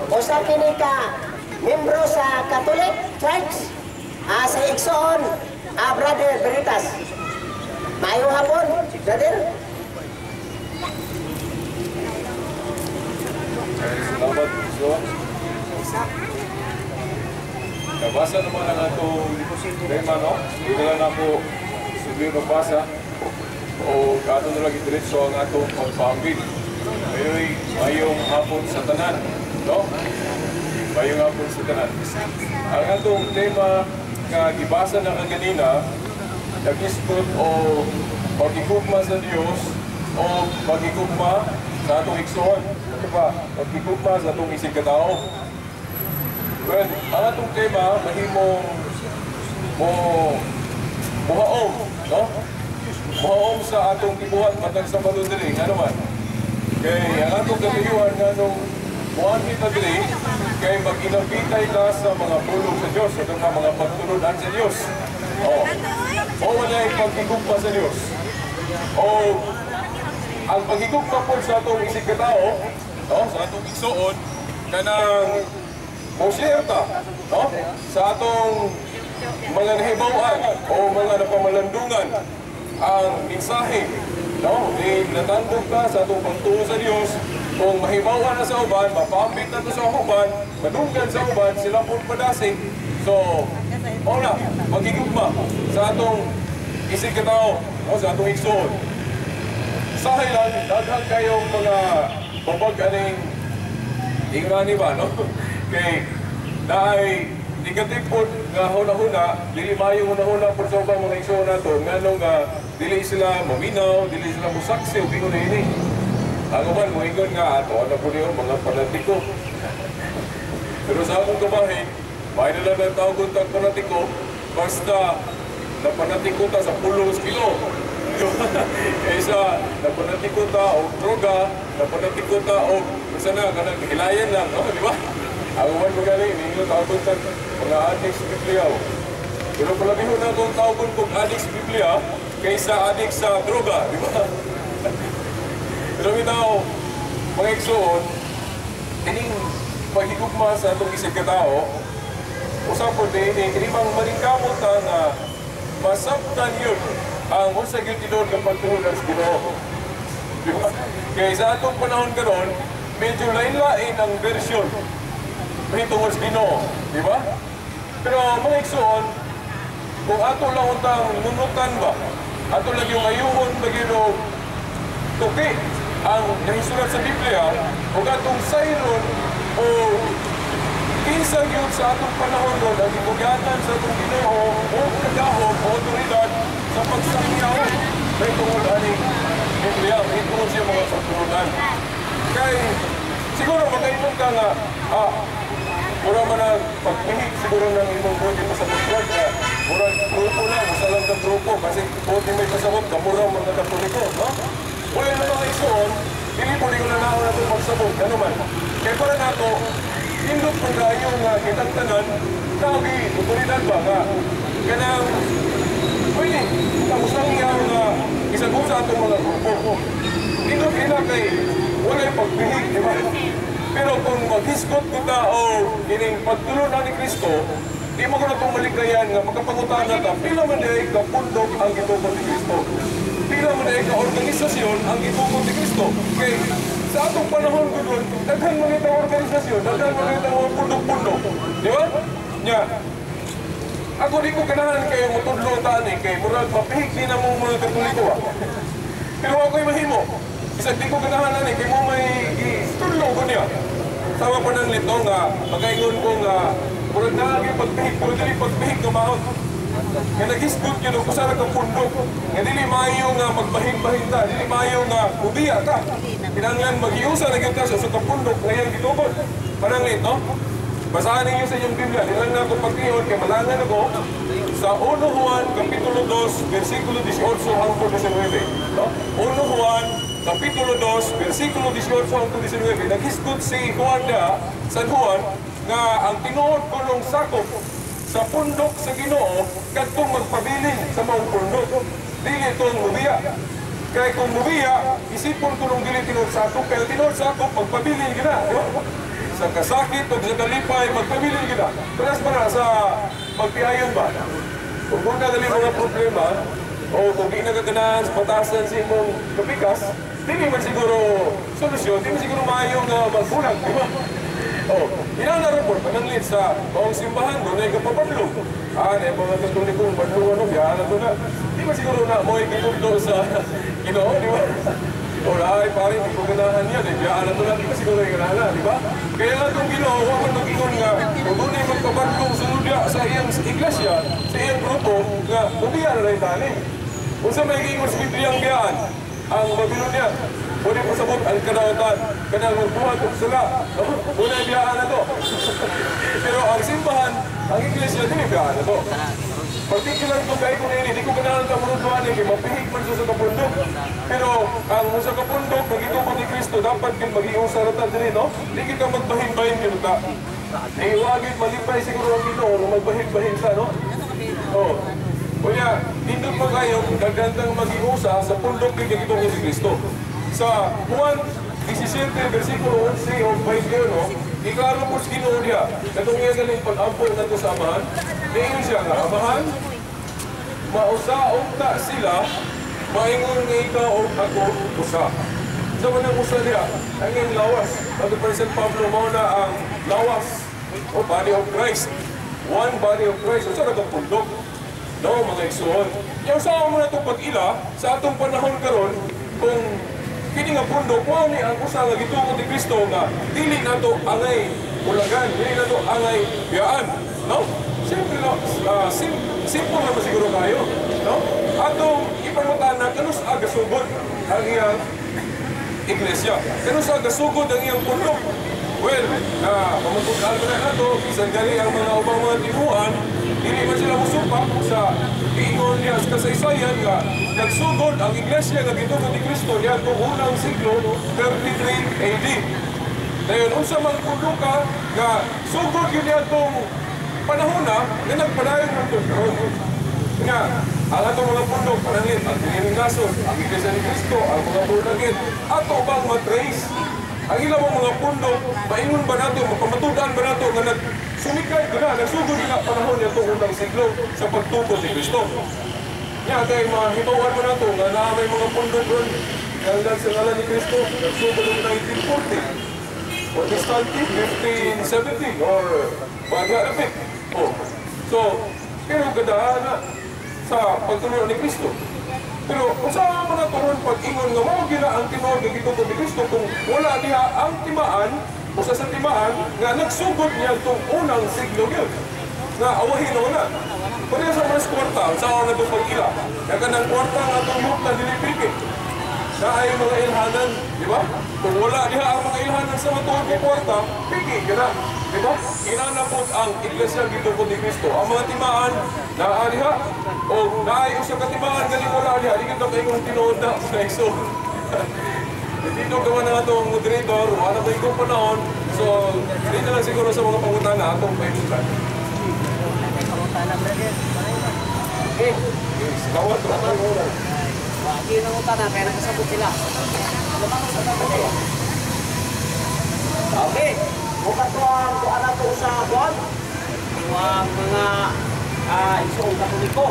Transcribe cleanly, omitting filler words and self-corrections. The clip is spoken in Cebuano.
Usa kini ka membro sa Catholic Church, sa igsoon, Brother Veritas. Maayong hapon, brother. Salamat, Igsoon. Nabasa naman ang atong tema, no? Hindi na lang ako subiyo nabasa o ato na lang idiretso ang atong pagpaambit. Ngayon, mayong hapon sa tanan, no? Mayong hapon sa tanan. Ang atong tema nga gibasa na kaganina, nag-iskot o pagigugma sa Dios o pagigugma sa atong igsoon. Ito ba? Pagigugma sa atong isig katao. Well, ang atong tema, mahimong mo muhaom, no? Muhaom sa atong gibuhat matag sa diri, ngano man? Kay ang atong katuyuan nga nung muanhi kita diri, kay mag-inabitay ka sa mga pulong sa Dios, sa itong mga pagtulunan sa Dios. O, o wala ay pagigugma sa Dios. O, ang pagigugma po sa atong isig katao, no? Sa atong igsoon, kanang mo-share ta, no? Sa atong mga nahibaw-an o mga napamalandungan ang mensahe, no? Di natandog ka sa atong pagtuo sa Dios. Kung mahibaw-an na sa uban, mapaambit na to sa uban, madunggan sa uban, sila po padasig. So, mao na pagigugma sa atong isig katao, no? Sa atong igsoon. Sahay lang, daghan kayong mga babag aning ingani ba, no? Kay naay negative po nga huna-huna, dili maayo huna-huna po sa ubang mga igsoon nato, ngano nga dili sila maminaw, dili sila mosaksi o ingon ini. Ang uban moingon nga ato na po niyo mga panatiko. Pero sa akong kabahin, may na lang ang tawag tag panatiko, basta napanatiko ta sa pulong sa kilo. Kaysa napanatiko ta og droga, napanatiko ta og unsa na kanang hilayan lang, no? Di ba? Ang uban mo gani, ninyo tawag tag mga adik sa Biblia. Pero palabihon na akong tawagon kog adik sa Biblia kaysa adik sa droga, di ba? Pero bitaw, mga igsoon, kining paghigugma sa atong isig katao, usapon din, kini bang maningkamot ta nga masabtan yun ang unsa gyud tinuod nga pagtuon sa Ginoo. Di ba? Kaya sa atong panahon karon, medyo lain-lain ang version mahitungod sa Ginoo, di ba? Pero mga igsoon, kung ato lang untang nunutan ba, ato lang yung ayuhon ba gyud tuki ang nahisulat sa Biblia, o atong sayron o kinsa gyud sa atong panahon ron ang gibugyanan sa atong Ginoo o kagahom o otoridad sa pagsangyaw mahitungod aning Biblia, mahitungod siya mga pagtulunan. Kay siguro makaingon ka nga, mura man ang pagpihig siguro ng imong buti pasabot ka, mura grupo lang, usa lang ka grupo, kasi buti may pasabot, kamura mga Katoliko, no? Wala na mga igsoon, dili po rin na naon nato pagsabot, ano man. Kaya para nato, hindot po kayo nga kitang tanan, tawagi, otoridad ba nga, kanang, pwede, tapos lang iya nga, isagot sa atong mga grupo. Hindot nila kay, wala'y pagpihig, di ba? Pero kung maghisgot kita o kining pagtulunan ni Kristo, di mo ko na itong malikayan nga makapangutan na ta, pila man di kapundok ang gitukod ni Kristo. Pila man di ka-organisasyon ang gitukod ni Kristo. Kay sa atong panahon gudon, daghan man itang organisasyon, daghan man itang mga pundok-pundok. Di ba? Nya, ako di ko ganahan kayo mutudlo taan eh, kay murag mapihig din ang mga Katoliko ah. Pero ako'y mahimo. Bisag di ko ganahan ani kay mo may tudlo ko niya. Sama pa ng lito nga magaingon ko nga murag naagi pagpihig, pero dili pagpihig nga maot. Nga naghisgot yun og usa ra ka pundok. Nga dili maayo nga magbahin-bahin ta, dili maayo nga ubiya ta. Kinahanglan maghiusa na gyud ta sa usa ka pundok nga iyang gitukod. Pananglit, no? Basahan ninyo sa inyong Biblia. Di lang na ako pag-iyon kay malangan ako sa 1 Juan Kapitulo 2, versikulo 18 hangtod 19. No? 1 Juan Kapitulo 2, versikulo 18 hangtod 19. Naghisgot si Juan da, San Juan, nga ang tinuod kunong sakop sa pundok sa Ginoo kadtong magpabilin sa maong pundok. Dili itong mubiya. Kaya kung mubiya, isipon kunong dili tinuod sakop, kaya tinuod sakop magpabilin gina. Sa kasakit o sa kalipay, magpabilin kita. Parehas ba na sa pagpiayon ba? Kung kung dali mga problema, o kung di nagaganahan sa patasan sa imong kapikas, dili man siguro solusyon, di man siguro maayo nga magbulag, di ba? Oh, inana rin po, pananglit sa maong simbahan, doon ay kapapadlong. Ah, na mga Katolikong badlong ano, biyahan na to na. Di ba siguro na mo'y gitudlo sa Ginoo, di ba? O ay, pare, di ko ganahan niya, di biyahan na to na, di ba siguro yung ganahan na, di ba? Kaya nga itong Ginoo, huwag man mag-ingon nga, kung doon ay magpabadlong sunod sa iyang iglesia, sa iyang grupo, nga, mubiya na rin tani. Kung sa may giingon sa Biblia ang biyaan, ang Babylonia, pwede ko sabot ang kadautan, kanang magbuhat og sala, muna biyaan na to. Pero ang simbahan, ang iglesia, dili biyaan na to. Particular kung kay kung ini, di ko ganahan ka marunduan eh, kay mapihik man siya sa kapundok. Pero ang usa ka pundok, pag ni Kristo, dapat kang mag-iusa na ta diri, no? Di kita magbahin-bahin kita. Eh, wagit malipay siguro ang Ginoo kung magbahin-bahin sa, no? Oh. Kuya, nindot pa kayo, gagandang mag-iusa sa pundok ni gitukod ni Kristo. Sa Juan 17, versikulo 11 o 21, iklaro po sa Ginoo diha, katong iya galing pag-ampo na to sa Amahan, niingon siya nga, "Amahan, mausa ta sila, maingon nga ikaw o ako usa." Sa manang usa diha, ang iyang lawas. Sabi pa San Pablo, mao na ang lawas o body of Christ. One body of Christ. Usa ra ka pundok. No, mga igsoon. Yang sa mo na itong pag-ila, sa atong panahon karon, kung kini nga pundok, mao ni ang usa nga gitukod ni Kristo nga dili nato angay ulagan, dili nato angay biyaan. No? Simple, no? Simple naman siguro kayo. No? Atong ipangutan na kanus aga sugod ang iyang iglesia. Kanus aga sugod ang iyang pundok. Well, pamagkukaan ko na nato, bisan gali ang mga ubang mga tinuan, dili man sila musupak sa giingon niya sa kasaysayan nga nagsugod ang iglesia nga gitukod ni Kristo niadtong unang siglo, 33 AD. Dayon unsa man ka nga sugod gyud niadtong panahon na nga nagpadayon hangtod karon. Nga ang atong mga pundok pananglit ang Piniling Nasod, ang Iglesia ni Kristo, ang mga born again, ato bang matrace ang ilang mga pundok, maingon ba nato, mapamatudan ba nato nga nagsumikay ko na, nagsugod na panahon niya itong unang siglo sa pagtukod ni Kristo? Nya, kay mahibawan mo nato nga naa may mga pundok ron nga sa ngalan ni Kristo, nagsugod noong 1940. Protestante, 1570 or bagya na. Oh. So, pero gadahan na sa pagtuloy ni Kristo. Pero kung saan mo na turon pag-ingon nga mao gina ang tinuod nga gitukod ni Kristo kung wala diha ang timaan, usa sa timaan nga nagsugod niya itong unang siglo gyud nga awahin na wala. Pareha sa mga kwarta, sa nga itong pag-ila. Kaya kanang kwarta nga itong yukta dili piki. Na ay mga ilhanan, di ba? Kung wala diha ang mga ilhanan sa matuod nga kwarta, piki ka na. Di ba? Inanapot ang iglesia gitukod ni Kristo. Ang mga timaan, naa diha. O naay usa ka timaan galing wala diha, di kita kay tinuod na sa igsoon. Dito gawa na atong moderator, wala pa yung panahon. So, dito lang siguro sa mga pangutana atong pahimutan. Okay. Yes, kawat ra pangutan. Wagi nang utana kaya nakasabot sila. Okay. Bukat ko ang kuan nato sa kuan. Ang mga igsoong Katoliko.